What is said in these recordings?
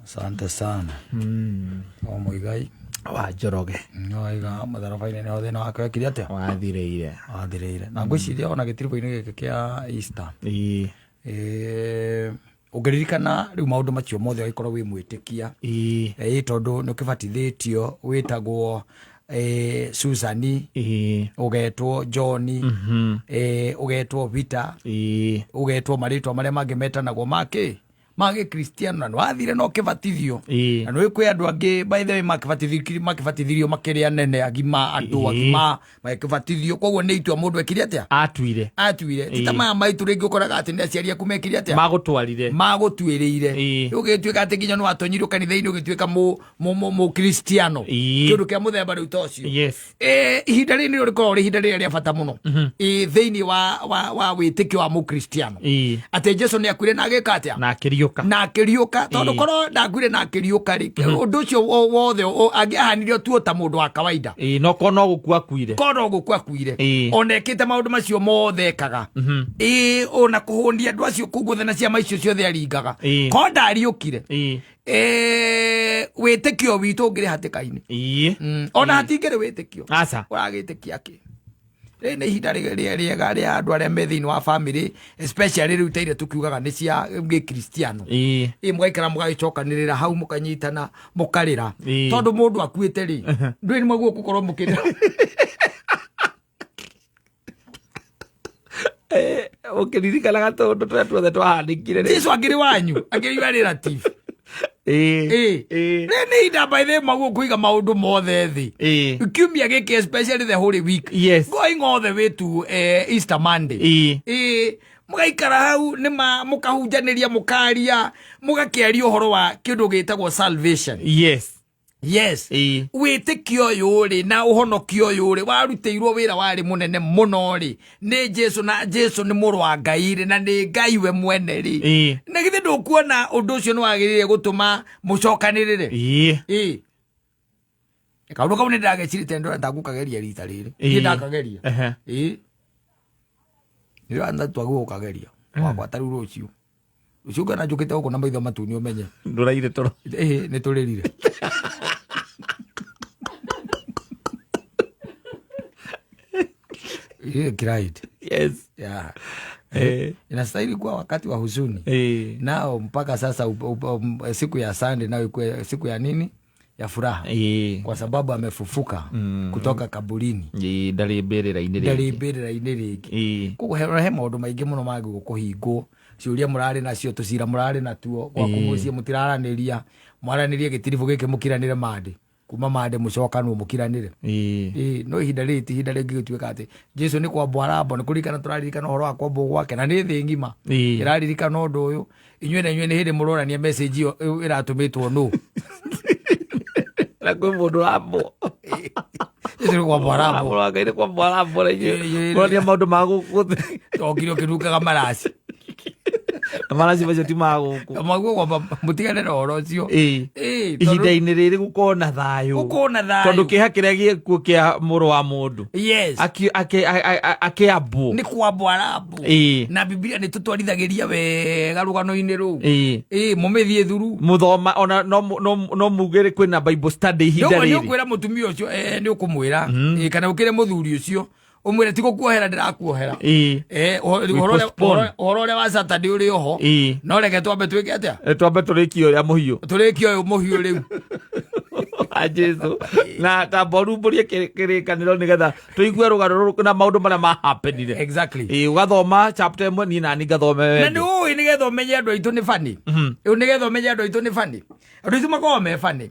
Asante sana. O Muigai. Wa Njoroge. No iga mũtharaba-inĩ nĩho thĩna wake wekire atĩa? Wathirĩire. Wathirĩire. Na ngwĩciria ona gĩtiribũ-inĩ gĩkĩ kĩa Easter. Ĩĩ. Ũngĩririkana rĩu maũndũ macio mothe ũgĩkorwo wĩ mwĩtĩkia. Ĩĩ. Tondũ nĩ ũkĩbatithĩtio wĩtagwo Susani, Ĩĩ. ũgetwo John, ũgetwo Peter, Ĩĩ. ũgetwo marĩtwa marĩa mangĩ metanagwo makĩ ma gĩkristiano, na nĩwathire na ũkĩbatithio. Ĩĩ. Na nĩ kwĩ andũ angĩ by the way makĩbatithirio makĩrĩ anene agima, andũ agima magĩkĩbatithio. Koguo nĩ itua mũndũ ekire atĩa? Atuire. Atuire. Ti ta maya maitũ rĩngĩ ũkoraga atĩ nĩ aciari aku mekire atĩa? Magũtwarire. Magũtuĩrĩire. Ĩĩ. Ũgĩtuĩka atĩ nginya nĩ watonyirwo kanitha-inĩ ũgĩtuĩka mũkristiano. Ĩĩ. Kĩndũ kĩa mũthemba rĩu ta ũcio. Yes. Ihinda rĩrĩ nĩrĩo rĩkoragwo rĩ ihinda rĩrĩa rĩa bata mũno thĩinĩ wa wĩtĩkio wa mũkristiano, Ĩĩ. atĩ Jesu nĩ akuire na agĩka atĩa? Na akĩriũka. Na akĩriũka. Tondũ Ĩĩ. korwo ndakuire na akĩriũka rĩ, ũndũ ũcio wothe angĩahanire tuo ta mũndũ wa kawaida. Ĩĩ, no korwo no gũkua akuire. Korwo no gũkua akuire. Ĩĩ. Ona ekĩte maũndũ macio mothe ekaga, ĩĩ, ona kũhũnia andũ acio kũu guothe na ciama icio ciothe aringaga, Ĩĩ. korwo ndariũkire, Ĩĩ. Wĩtĩkio witũ ũngĩrĩ hatĩka-inĩ. Ĩĩ. Ona hatingĩrĩ wĩtĩkio. Aca. Ũragĩtĩkia kĩ? Rĩrĩ nĩ ihinda rĩega rĩa andũ arĩa me thĩinĩ wa family, especially rĩu ta iria tũkiugaga nĩ cia gĩkristiano. Ĩĩ. Ĩ mũgaikara mũgagĩcokanĩrĩra hau, mũkanyitana, mũkarĩra. Ĩĩ. Tondũ mũndũ akuĩte rĩ, ndũĩ nĩ mwaguo gũkorwo mũkĩrĩra. Ũkĩririkanaga tũndũ tũrĩa tuothe twahanĩkire rĩ. Jesu angĩrĩ wanyu, angĩrĩ your relative. Ĩĩ. Ĩĩ. Ĩĩ. Rĩrĩ nĩ ihinda by the way mwaguo kũiga maũndũ mothe thĩ. Ĩĩ. Kiumia gĩkĩ, especially the Holy Week, Yes. going all the way to Easter Monday. Ĩĩ. Ĩĩ, mũgaikara hau nĩma mũkahunjanĩria, mũkaria, mũgakĩaria ũhoro wa kĩndũ gĩtagwo salvation. Yes. Yes. Ĩĩ. Wĩtĩkio ũyũ rĩ na ũhonokio ũyũ rĩ warutĩirwo wĩra warĩ mũnene mũno rĩ nĩ Jesu, na Jesu nĩ mũrũ wa Ngai rĩ, na nĩ Ngai we mwene rĩ. Ĩĩ. Na githĩ ndũkuona ũndũ ũcio nĩ wagĩrĩire gũtũma mũcokanĩrĩre? Ĩĩ. Ĩĩ, kaũndũ kau nĩ ndĩragecirĩte, ndona ndagũkageria rita rĩrĩ. Ĩĩ. Niĩ ndakageria. Ehe. Ĩĩ, nĩ twagwo gũkageria wakwa ta rĩu rũciũ, rũciũ ngana njũkĩte gũkũ na maitho matune ũmenye. Ndũraire toro. Ĩĩ, nĩ tũrĩrire. Ĩĩ, cried. Yes. Yeah. Eh. Inastahili kuwa wakati wa huzuni. Ĩĩ. Nao mpaka sasa siku ya Sunday nayo ikuwe siku ya nini, ya furaha, Ĩĩ. kwa sababu amefufuka kutoka kaburini. Ĩĩ, ndarĩ mbĩrĩra-inĩ Ndarĩ rĩngĩ. mbĩrĩra-inĩ rĩngĩ. Ĩĩ. Koguo he maũndũ maingĩ mũno mangĩ kũhingwo, ciũria mũrarĩ nacio, tũcira mũrarĩ natuo gwaku Ĩĩ. mũciĩ mũtiraranĩria, mwaranĩrie gĩtiribũ gĩkĩ, mũkiranĩre mande, kuma mande mũcokanwo mũkiranĩre. Ĩĩ. Ĩĩ, no ihinda rĩrĩ ti ihinda rĩngĩ gĩtuĩka atĩ Jesu nĩ kwambwo arambwo, nĩ kũririkana tũraririkana ũhoro wa kwambwo gwake, na nĩ thĩ ng'ima Ĩĩ. ĩraririkana ũndũ ũyũ. Inyuĩ na inyuĩ nĩ hĩndĩ mũrorania message ĩyo ĩratũmĩtwo nũ. Na kwĩ mũndũ ũrambwo. Jesu nĩ kwambwo arambwo. Mũrũ wa Ngai nĩ kwambwo arambwo na inyuĩ Ĩĩ, ĩĩ. mũronia maũndũ ma gũkũ thĩ. Tokire ũkĩnungaga maraci. Na maraci macio ti ma gũkũ. Maguo kwamba mũtigane na ũhoro ũcio. Ĩĩ. Ĩĩ, tondũ Ihinda-inĩ rĩrĩ gũkorwo na thayũ. Gũkorwo na thayũ. Tondũ kĩeha kĩrĩa gĩkuo kĩa mũrũ wa mũndũ Yes. Akĩambwo. Nĩ kwambwo arambwo. Ĩĩ. Na Bibilia nĩ tũtwarithagĩria wega rũgano-inĩ rũu. Ĩĩ. Ĩĩ, mũmĩthiĩ thuru. Mũthoma ona no muge kwĩna Bible study ihinda Nĩ rĩrĩ. ũkwĩra mũtumia ũcio, nĩ ũkũmwĩra. Ĩĩ, kana ũkĩre mũthuri ũcio, ũmwĩre ti gũkuohera ndĩrakuohera. Ĩĩ. Ũhoro ũrĩa- Postpone. ũhoro ũrĩa wa Saturday ũrĩ oho. Ĩĩ. No reke twambe twĩke atĩa? Twambe tũrĩkie ũrĩa mũhiũ. Tũrĩkie ũyũ mũhiũ rĩu. Wa Jesu, na tamba ũrumbũrie kĩrĩkanĩro nĩgetha tũigue rũgano rũrũ na maũndũ marĩa mahapenire. Exactly. Ĩĩ, ũgathoma chapter ĩmwe, niĩ nani ngathome. Na nĩ ũĩ, nĩgetha ũmenye andũ aitũ nĩ bani, nĩgetha ũmenye andũ aitũ nĩ bani, andũ aitũ makoragwo me bani.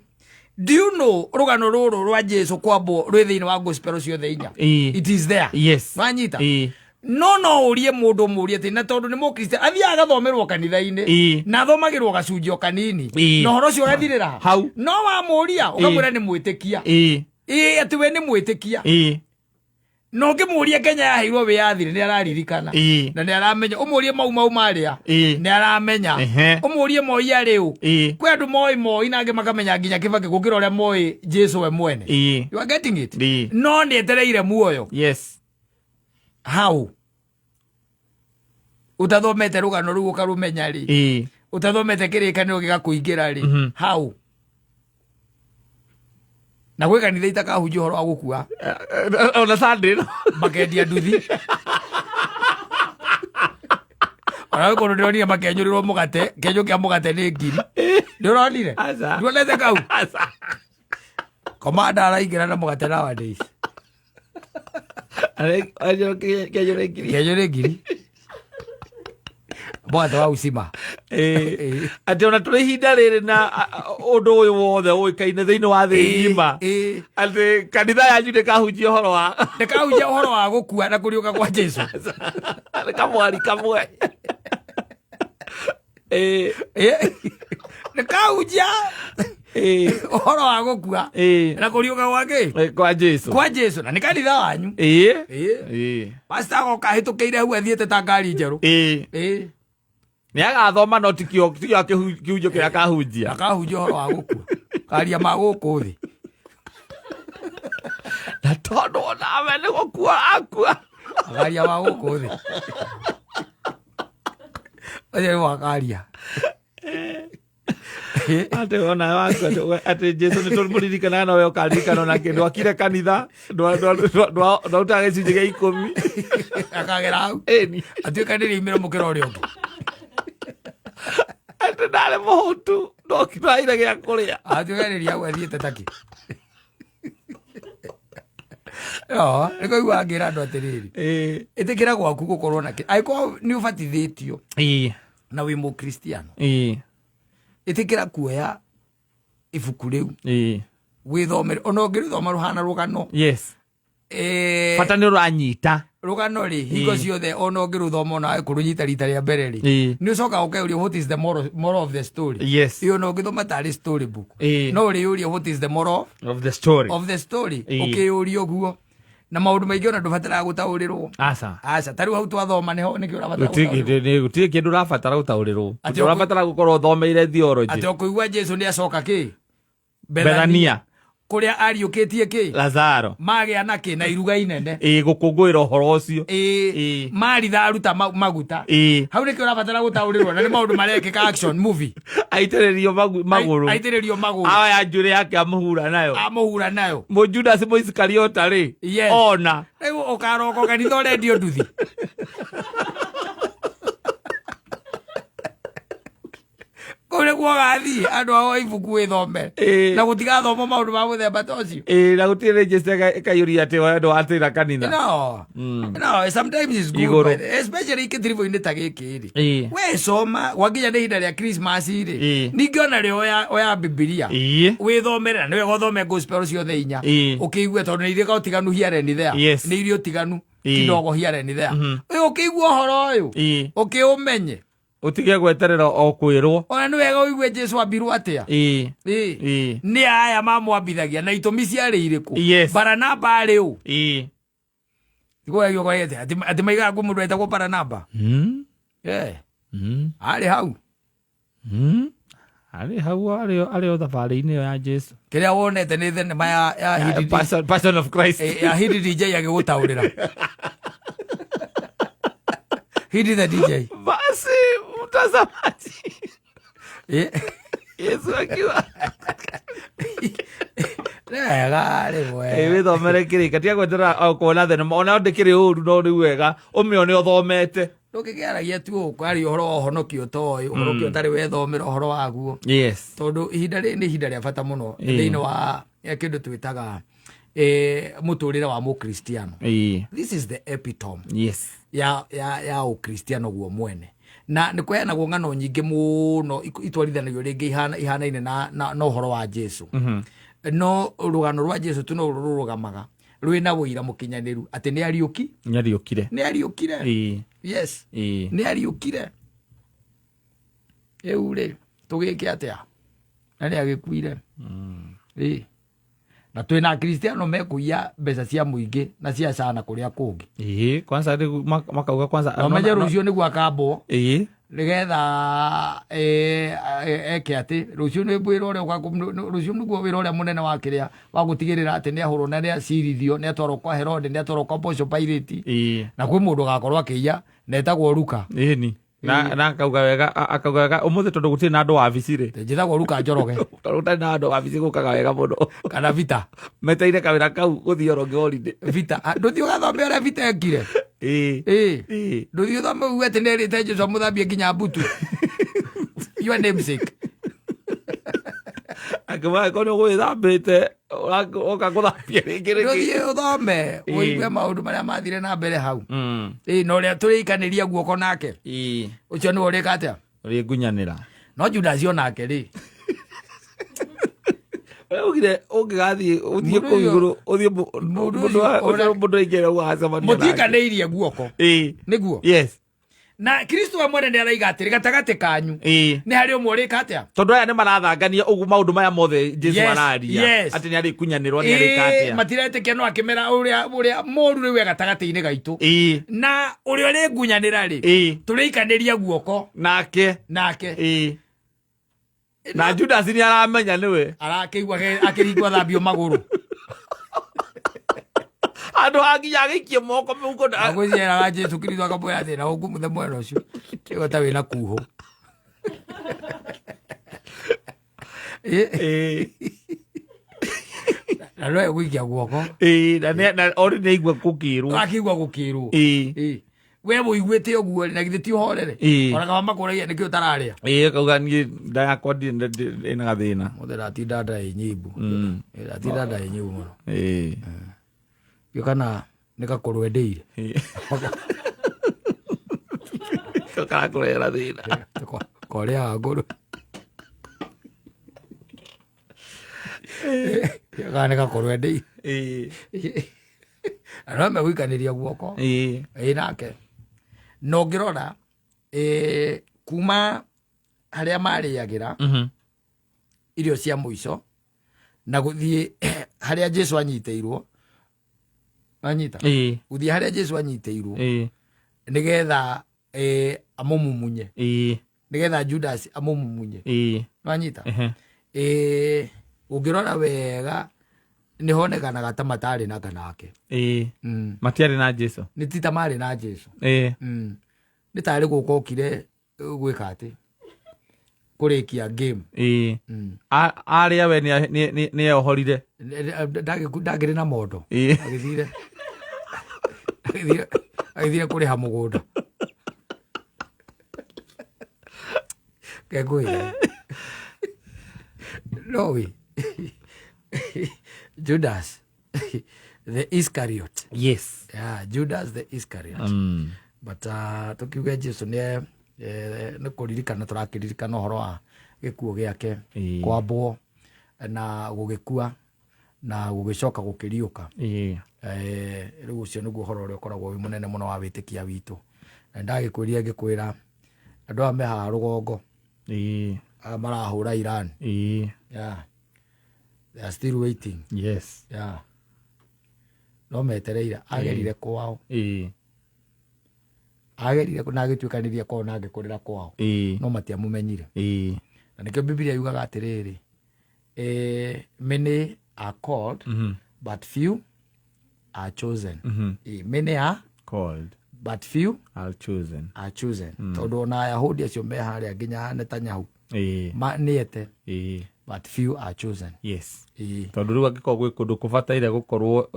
Do you know rũgano rũrũ rwa Jesu kwambwo rwĩ thĩinĩ wa gospel ciothe inya? Ĩĩ. It is there. Yes. Wanyita? Ĩĩ. No ũrie mũndũ, mũrie atĩ na tondũ nĩ mũkristiano athiaga agathomerwo kanitha-inĩ, Ĩĩ. na athomagĩrwo gacunjĩ o kanini, Ĩĩ. na ũhoro ũcio ũgathirĩra Hau. No wamũria ũkamwĩra nĩ mwĩtĩkia. Ĩĩ. Ĩĩ, atĩ we nĩ mwĩtĩkia. Ĩĩ. Na ũngĩmũria Kenya yaheirwo wĩyathi nĩ araririkana. Ĩĩ. Na nĩ aramenya. Ũmũrie Mau Mau marĩa, Ĩĩ. nĩ aramenya. Ehe. Ũmũrie Moi arĩ ũ. Ĩĩ. Kwĩ andũ moĩ Moi na angĩ makamenya nginya Kĩbakĩ gũkĩra ũrĩa moĩ Jesu we mwene. Ĩĩ. You are getting it? Ĩĩ. No nĩ etereire muoyo. Yes. How ũtathomete rũgano rũu ũkarũmenya rĩ, Ĩĩ. Ũtathomete kĩrĩkanĩro gĩgakũingĩra rĩ, hau na gwĩ kanitha itakahunjia ũhoro wa gũkua. Ona Sunday no. Makendia nduthi, ona gwĩ kũndũ ndĩronire makenyũrĩrwo mũgate, kĩenyũ kĩa mũgate nĩ ngiri. Nĩ ũronire? Aca. Nduonete kau? Aca. Komanda araingĩra na mũgate nowadays. Kenyũrĩ ngiri. Kĩenyũ nĩ ngiri, mũgate wa ucima. Atĩ ona tũrĩ ihinda rĩrĩ na ũndũ ũyũ wothe ũĩkaine thĩinĩ wa thĩ ng'ima, atĩ kanitha yanyu ndĩkahunjia ũhoro wa Ndĩkahunjia ũhoro wa gũkua na kũriũka kwa Jesu. Nĩ kamwari kamwe. Ndĩkahunjia ũhoro wa gũkua na kũriũka gwa kĩ? Kwa Jesu. Kwa Jesu, na nĩ kanitha wanyu. Pastor agoka ahĩtũkĩire hau athiĩte ta ngari njerũ. Nĩ agathoma no tikio tikio kĩhunjio kĩrĩa akahunjia. Akahunjia ũhoro wa gũkua, karia ma gũkũ thĩ. Na tondũ onawe nĩ gũkua akua. Akaria ma gũkũ thĩ, ũcio nĩ wakaria. Atĩ ona waku atĩ Jesu nĩ tũmũririkanaga nowe ũkaririkana ona kĩndũ akire kanitha ndwarutaga gĩcunjĩ gĩa 10. Akagera hau. Ĩni. Atuĩkanĩria imĩro mũkĩra ũrĩa ũngĩ. Atĩ ndarĩ mũhũtu, ndokiraire gĩa kũrĩa. Atuĩkanĩria hau athiĩte taki no nĩ kũigua ngĩra andũ atĩrĩrĩ, ĩtĩkĩra gwaku gũkorwo na kĩ angĩkorwo nĩ ũbatithĩtio na wĩ mũkristiano, ĩtĩkĩra kuoya ibuku rĩu wĩthomere, ona ũngĩrĩthoma rũhana rũgano. Bata nĩ ũranyita. Rũgano rĩ, hingo ciothe ona ũngĩrũthoma ona kũrũnyita rita rĩa mbere rĩ, nĩ ũcokaga ũkeyũria, "What is the moral of the story?" Ĩyo ona ũngĩthoma tarĩ story book, no ũrĩyũria, "What is the moral of the story?" Of the story. Ũkĩyũria ũguo na maũndũ maingĩ ona ndũbataraga gũtaũrĩrwo. Aca. Aca, ta rĩu hau twathoma nĩho nĩkĩo ũrabatara gũtaũrĩrwo. Gũtirĩ kĩndũ ũrabatara gũtaũrĩrwo. Atĩ Ũrabatara gũkorwo ũthomeire theology. Atĩ ũkũigua Jesu nĩ acoka kĩ? Bethania. Kũrĩa ariũkĩtie kĩ? Lazaro. Magĩa na kĩ? Na iruga inene. Gũkũngũĩra ũhoro ũcio. Maritha aruta maguta. Hau nĩkĩo ũrabatara gũtaũrĩrwo, na nĩ maũndũ marekĩka, action movie. Aitĩrĩrio magũrũ. Aitĩrĩrio magũrũ. Aya njuĩrĩ yake amũhura nayo. Amũhura nayo. Mũjudas Mũisikariota rĩ, ona Rĩu ũkaroka kanitha ũrendio nduthi kũu nĩkuo ũgathiĩ andũ ao ibuku wĩthomere na gũtigathomwo maũndũ ma mũthemba ta ũcio. Na gũtirĩ register ĩkaiyũria atĩ we ndwatĩra kanitha. No, sometimes it's good. Igũrũ. By especially gĩtiribũ-inĩ ta gĩkĩ rĩ, we soma gwakinya nĩ ihinda rĩa Christmas rĩ, ningĩ ona rĩ oya Bibilia wĩthomere, na nĩ wega ũthome gospel ciothe inya, ũkĩigue, tondũ nĩ irĩ ũtiganu here and there. Nĩ irĩ ũtiganu kidogo here and there. Ũyũ ũkĩigua ũhoro ũyũ, ũkĩũmenye. Ũtige gweterera o kwĩrwo. Ona nĩ wega ũigue Jesu ambirwo atĩa. Nĩ aya mamwambithagia na itũmi ciarĩ irĩkũ? Baranaba arĩ ũ? Tiguo atĩ maigaga kwĩ mũndũ etagwo Baranaba. Arĩ hau. Arĩ hau, arĩ o thabarĩ-inĩ ĩyo ya Jesu. Kĩrĩa wonete nĩ thenema ya Hidi Passion of Christ. Ya Hidi DJ agĩgũtaũrĩra, Hidi the DJ. Basi mtazamaji, Yesu akiwa Wega rĩmwe. Wĩthomere kĩrĩka, tiga gweterera o kuona thenema, ona ndĩkĩrĩ ũru, no rĩu wega ũmĩone ũthomete. Ndũngĩkĩaragia tu ũkwaria ũhoro wa ũhonokio toĩ ũhonokio ũtarĩ wethomera ũhoro waguo, tondũ ihinda rĩrĩ nĩ ihinda rĩa bata mũno thĩinĩ wa kĩndũ twĩtaga mũtũrĩre wa mũkristiano. This is the epitome ya ũkristiano guo mwene, na nĩ kũheanagwo ng'ano nyingĩ mũno itwarithanagio rĩngĩ ihanaine na ũhoro wa Jesu, no rũgano rwa Jesu tu no rũrũgamaga rwĩna ũira mũkinyanĩru atĩ nĩ ariũki. Nĩariũkire. Nĩ ariũkire. Yes. Nĩ ariũkire. Rĩu rĩ, tũgĩke atĩa na nĩ agĩkuire? Ĩ, na twĩna akristiano mekũiya mbeca cia mũingĩ na cia cana kũrĩa kũngĩ. Kwanza rĩu makauga kwanza na ũmenye rũciũ nĩguo akambwo nĩgetha eke atĩ rũciũ nĩ wĩra ũrĩa rũciũ nĩguo wĩra ũrĩa mũnene wa kĩrĩa wa gũtigĩrĩra atĩ nĩ ahũrwo na nĩ acirithio, nĩ atwarwo kwa Herode, nĩ atwarwo kwa Pontius Pilate, na kwĩ mũndũ agakorwo akĩiya na etagwo Luka. Ĩni. Na akauga wega, akauga wega ũmũthĩ tondũ gũtirĩ na andũ wabici rĩ. Njĩtagwo Ruka Njoroge. Tondũ gũtarĩ na andũ wabici gũkaga wega mũno. Kana Vita. Meteire kawĩra kau gũthiĩ oro holiday. Vita. Ah, ndũthiĩ ũgathome ũrĩa Vita ekire. Ĩĩ. Ĩĩ. Ĩĩ. Ndũthiĩ ũthome uge atĩ nĩerĩte Jesũ amũthambie nginya mbutu. Your namesake. Akĩmwĩra angĩkorwo nĩ ũgũgĩthambĩte oka gũthambia rĩngĩ rĩngĩ. Ndũthiĩ ũthome Ĩĩ. ũigue maũndũ marĩa mathire na mbere hau. Mm. Ĩĩ, na ũrĩa tũrĩikanĩria guoko nake. Ĩĩ. Ũcio nĩwe ũrĩka atĩa? Ũrĩngunyanĩra. No Judas onake rĩ. Ũrĩa ugire ũngĩgathiĩ ũthiĩ Mũndũ kũu ũyũ- igũrũ ũthiĩ mũndũ mũndũ ũcio ũcio mũndũ aingĩra ũgacemania nake. Mũtiikanĩirie guoko. Ĩĩ. Nĩguo. Yes. Na Kristo we mwene nĩaraiga atĩrĩ gatagatĩ kanyu. Ĩĩ. Nĩ harĩ ũmwe ũrĩka atĩa? Tondũ aya nĩ marathangania ũguo maũndũ maya mothe Jesu Yes, araria yes. atĩ nĩ arĩkunyanĩrwo nĩ arĩka Ĩĩ, atĩa. matiretĩkia no akĩmera ũrĩa ũrĩa mũru rĩu e gatagatĩ-inĩ gaitũ. Ĩĩ. Na ũrĩa ũrĩngunyanĩra rĩ. Ĩĩ. Tũrĩikanĩria guoko Nake. nake. Ĩĩ. Na Judas nĩ aramenya nĩwe. Arakĩigua akĩringwo athambio magũrũ. Andũ ha nginya agĩikie moko mũhuko Agwĩciaraga Jesu Kristo akamwĩra atĩ na ũngumuthe mwena ũcio. Ĩgo ta wĩna kuhũ. Ĩĩ, Ĩĩ. na no egũikia guoko. Ĩĩ, na na ori nĩ aigua gũkĩrwo. Akĩigua gũkĩrwo. Ĩĩ. Ĩĩ. We wũiguĩte ũguo rĩ, na githĩ ti ũhorere? Ĩĩ. Ona kaba makũragia nĩkĩ ũtararĩa. Ĩĩ, akauga niĩ nda yakwa ĩna gathĩna. Mũthĩ ndatinda nda ĩ nyimbu. Mm. Ĩĩ, ndatinda nda ĩ nyimbu mũno. Ĩĩ. Gĩo kana nĩ gakũrũ endeire. Ĩĩ. Karakũrehera thĩna. Korĩaga ngũrũ. Gĩo kana nĩ gakũrũ endeire. Ĩĩ. Na no megũikanĩria guoko. Ĩĩ. Ĩĩ nake. Na ũngĩrora ĩĩ, kuma harĩa marĩagĩra Mhm. irio cia mũico na gũthiĩ harĩa Jesu anyitĩirwo anyita Ĩĩ. gũthiĩ harĩa Jesu anyitĩirwo Ĩĩ. nĩgetha ĩĩ, amũmumunye Ĩĩ. nĩgetha Judas amũmumunye Ĩĩ. nwanyita Ehe. ĩĩ ũngĩrora wega nĩ honekanaga ta matarĩ na kanake Ĩĩ. mm. Matiarĩ na Jesu. Nĩ ti ta marĩ na Jesu. Ĩĩ. Nĩ tarĩ gũka okire gwĩka atĩ kũrĩkia game. Ĩĩ. Mm. Arĩa we nĩ eohorire. Ndangĩrĩ na mondo. Ĩĩ. Agĩthire agĩthire kũrĩha mũgũnda kengwĩra no we Judas the Iscariot. Yes. Yeah, Judas the Iscariot. But tũkiuge Jesu nĩ nĩ kũririkana tũrakĩririkana ũhoro wa gĩkuũ gĩake. Ĩĩ. Kwambwo na gũgĩkua na gũgĩcoka gũkĩriũka. Ĩĩ. Rĩu ũcio nĩguo ũhoro ũrĩa ũkoragwo wĩ mũnene mũno wa wĩtĩkia witũ na ndagĩkwĩria ngĩkwĩra andũ aya me haha rũgongo Ĩĩ. aya marahũra Iran. Ĩĩ. Yeah. They are still waiting. Yes. Yeah. No metereire agerire kwao. Ĩĩ. Agerire na agĩtuĩkanĩria kwao na agĩkũrĩra kwao. Ĩĩ. No matiamũmenyire. Ĩĩ. Na nĩkĩo Bibilia yugaga atĩrĩrĩ, many are called but few are chosen. Many are Called but few are chosen. Are chosen. Tondũ ona Ayahudi acio me harĩa nginya Netanyahu Ĩĩ. nĩete Ĩĩ. but few are chosen. Yes. Ĩĩ. Tondũ rĩu angĩkorwo gwĩ kũndũ kũbataire gũkorwo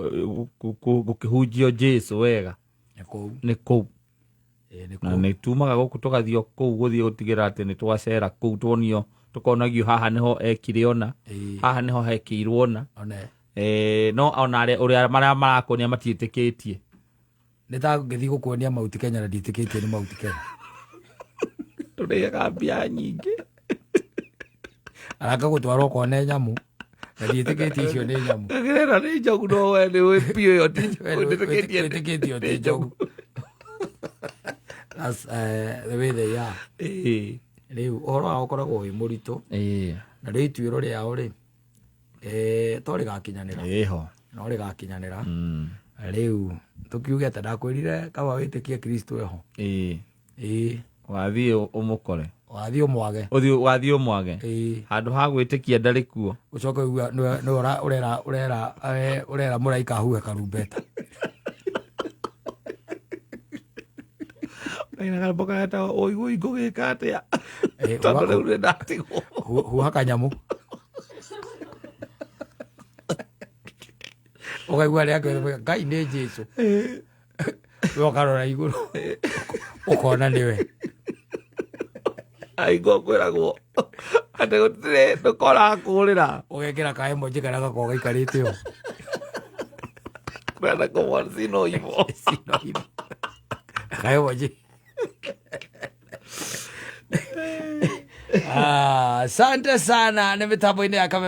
gũkĩhunjio Jesu wega Nĩ kũu. Nĩ kũu. Ĩĩ, nĩ Na kũu. nĩ tumaga gũkũ tũgathiĩ o kũu gũthiĩ gũtigĩra atĩ nĩ twacera kũu tuonio tũkonagio haha nĩho ekire ona haha nĩho hekĩirwo ona. One. No ona arĩa ũrĩa marĩa marakuonia matiĩtĩkĩtie. Nĩ ta ngĩthiĩ gũkuonia Mount Kenya na ndiĩtĩkĩtie nĩ Mount Kenya. Tũrĩaga mbia nyingĩ. Araka gũtwarwo ũkone nyamũ na ndiĩtĩkĩtie icio nĩ nyamũ. Ĩno nĩ njogu no we nĩ wĩ biũ ĩyo We wĩtĩkĩtie wĩtĩkĩtie ti njogu. That's the way they are. Ĩĩ. Rĩu ũhoro wao ũkoragwo wĩ mũritũ. Ĩĩ. Na rĩu ituĩro rĩao rĩ to rĩgakinyanĩra. Ĩho. No rĩgakinyanĩra. Rĩu tũkiuge atĩ ndakwĩrire kaba wĩtĩkie Kristo eho. Ĩĩ. Ĩĩ. Wathiĩ ũmũkore. Wathiĩ ũmwage. Ũthiĩ wathiĩ ũmwage. Ĩĩ. Handũ ha gwĩtĩkia ndarĩ kuo. Ũcoke ũigue nĩwe ũrera ũrera ũrera mũraika ahuhe karumbeta. Kaina karwĩmbo karetagwo ũigui ngũgĩka atĩa tondũ rĩu nĩ ndatigwo. Huha kanyamũ ũkaigua arĩa angĩ Ngai nĩ Jesu, we ũkarora igũrũ ũkona nĩwe. Aingwo kwĩragwo atĩ gũtirĩ ndũkoraga kũrĩra. Ũgekĩra ka emoji karĩa gakoragwo gaikarĩte ũũ. Kwenda kũmona sino ivo. Sino hivo. Ka emoji. Ah, asante sana nĩ mĩtambo-inĩ ya Kameme.